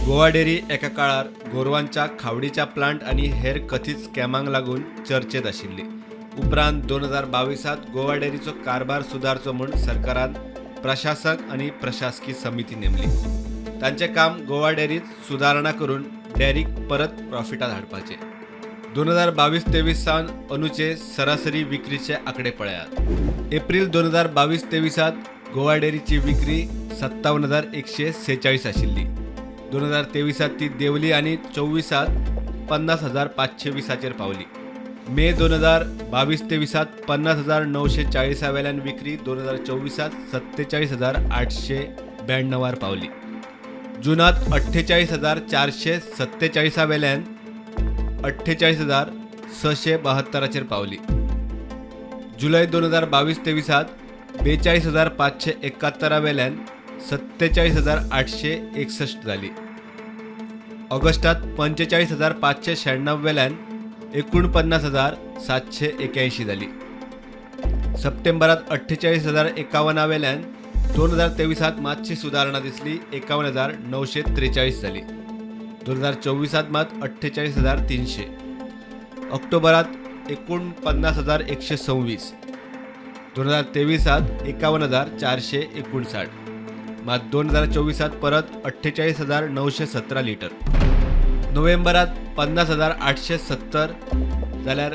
Goa dairy एका काळार गोरवांच्या खावडीच्या plant आनी हेर कथीत स्कॅमांक लागून चर्चेत आशिल्ली. उपरांत 2022त गोवा डेअरीचो कारभार सुदारचो म्हूण सरकारान प्रशासक आनी प्रशासकी समिती नेमली. तांचें काम गोवा डेअरीत सुदारणा करून डेअरीक परत प्रॉफिटात हाडपाचें. 2022-23 सावन अंदूचे सरासरी विक्रीचे आंकडे पळयात. एप्रील 2022-23त गोवा डेअरीची विक्री 57,146 आशिल्ली. 2023त ती देंवली आनी 24त 50,520चेर पावली. मे 2022-23त 50,940 वेल्यान विक्री 2024त 47,892र पावली. जुनात 48,447 वेल्यान 48,672चेर पावली. जुलय 2022-23त 42,571 वेल्यान 47,861 जाली. ऑगस्टात 45,596 वेल्यान 49,781 जाली. सप्टेंबरात 48,051 वेल्यान 2023त मातशी सुदारणा दिसली, 51,943 जाली. 2024त मात 48,300. ऑक्टोबरात 49,126. 2023त 51,459. मात 2024त परत 48,917 लिटर. नोव्हेंबरात 50,870 जाल्यार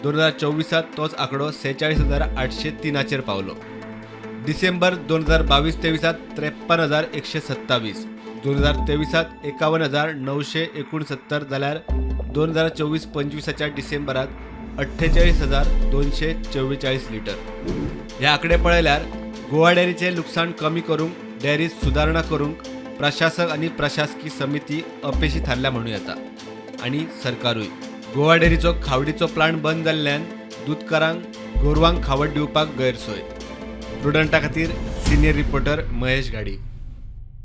2024त तोच आंकडो 46,803चेर पावलो. डिसेंबर 2022-23त 53,127. 2023त 51,969 जाल्यार 2024-25च्या डिसेंबरात 48,244 लिटर. हे आंकडे पळयल्यार गोवा डेअरीचें लुकसाण कमी करूंक, डेअरीत सुदारणा करूंक प्रशासक आनी प्रशासकी समिती अपेशी थारल्या म्हणूं येता आनी सरकारूय. गोवा डेअरीचो खावडीचो प्लांट बंद जाल्ल्यान दुदकारांक गोरवांक खावड दिवपाक गैरसोय. प्रुडंटा खातीर सिनियर रिपोर्टर महेश घाडी.